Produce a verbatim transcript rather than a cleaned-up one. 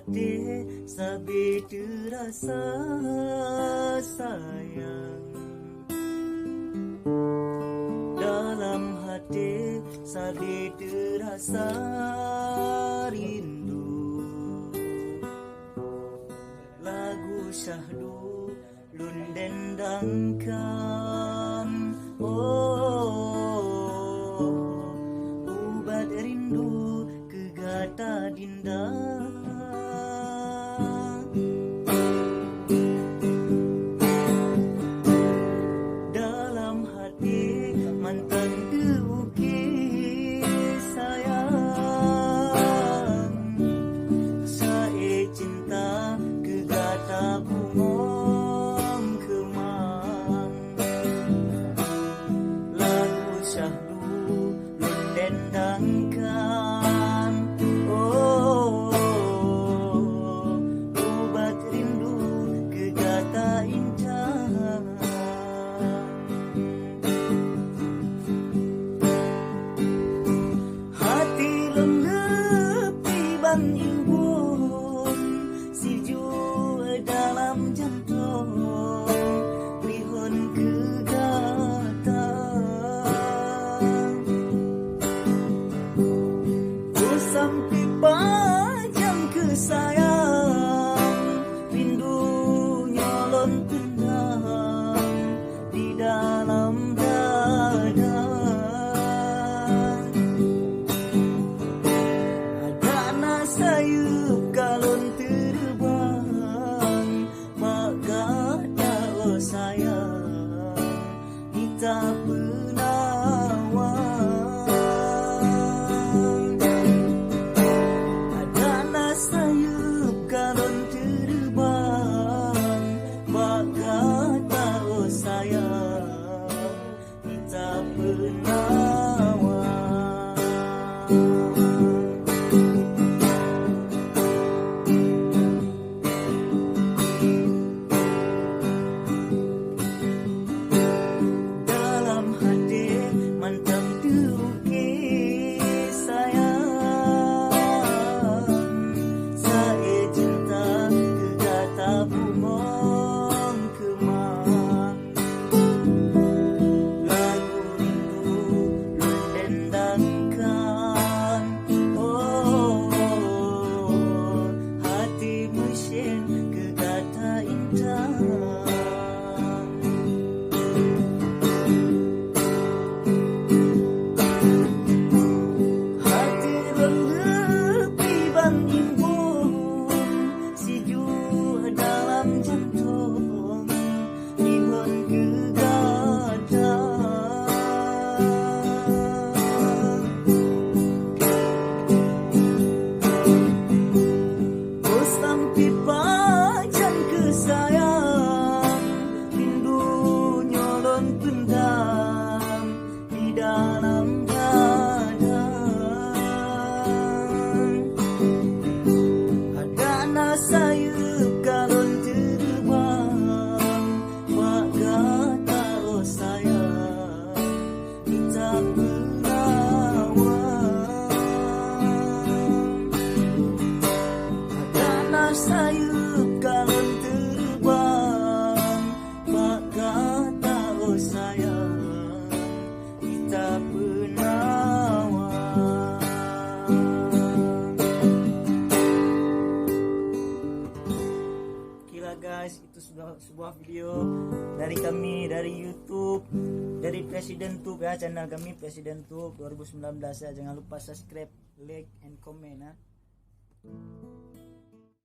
Deh sabe teurasa sayang, dalam hati sabe teurasa rindu. Lagu syahdu lôn dendangkan, oh, ubat rindu keu gata dinda. Dalam hati mantong teuukir sayang, saé cinta keu gata bungong keumang. Lagu syahdu lôn dendangkan, oh, ubat rindu keu gata intan. Hati lôn leupie ban imbon, sijuek dalam jantong, rihon keu gata. Ku sampi pajan keu sayang, rindu nyoe lôn pendam di dalam dada. Adak na sayeuep ka lôn teureubang bak gata, oh sayang, mita peunawa. Adak na sayeuep ka lôn teureubang bak gata, oh sayang, mita peunawa. Dalam hati mantong teuukir sayang, saé cinta keu gata bungong keumang. Lagu rindu lôn dendangkan, oh, hati meusyén keu gata intan. Hati lôn leupie ban imbon, sijuek dalam jantong, rihon keu gata. Oh sampi pajan keu sayang, rindu nyoe lôn pendam di dalam dada. Adak na sayeuep ka lôn teureubang bak gata, oh sayang, mita peunawa. Adak na sayeuep ka lôn teureubang bak gata, oh sayang, mita peunawa. Oke lah guys, itu sudah sebuah video dari kami, dari YouTube, dari Presiden Tube ya, channel kami Presiden Tube dua ribu sembilan belas ya. Jangan lupa subscribe, like, and comment ya.